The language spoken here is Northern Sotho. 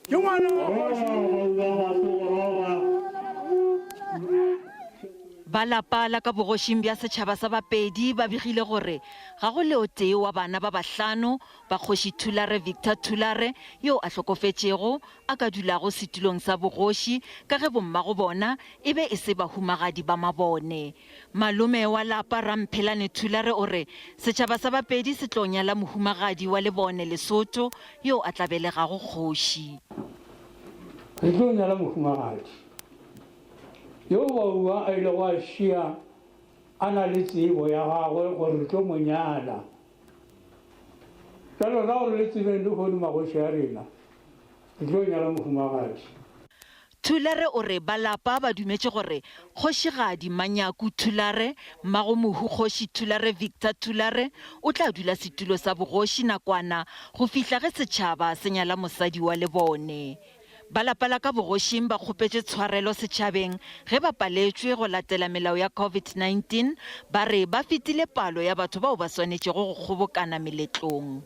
Ke ngwana wa kgoši. Ba lapa la ka bogošing bja setšhaba sa Bapedi ba begile gore ga go le o tee wa bana ba bahlano ba Kgoši Thulare Victor Thulare yo a hlokofetšego a ka dulago setulong sa bogoši ka ge bommago bona e be e se bahumagadi ba mabone. Malome wa lapa Ramphelane Thulare o re setšhaba sa Bapedi se tlo nyala mohumagadi wa Lebone Lesotho yo a tla belegago kgoši. Re tlo nyala mohumagadi yo Baua a ilego a šia a na le tsebo ya gagwe gore re tlo mo nyala. Bjalo ra gore le tsebeng lehono magoši a rena, re tlo nyala mohumagadi. Thulare o re ba lapa ba dumetše gore Kgošigadi Manyaku Thulare, mmago mohu Kgoši Thulare Victor Thulare, o tla dula setulo sa bogoši nakwana go fihla ge setšhaba se nyala mosadi wa lebone. Ba lapa la ka bogošing ba kgopetše tshwarelo setšhabeng ge ba paletšwe go latela melao ya COVID-19, ba re ba fetile palo ya batho bao ba swanetšego go kgobokana meletlong.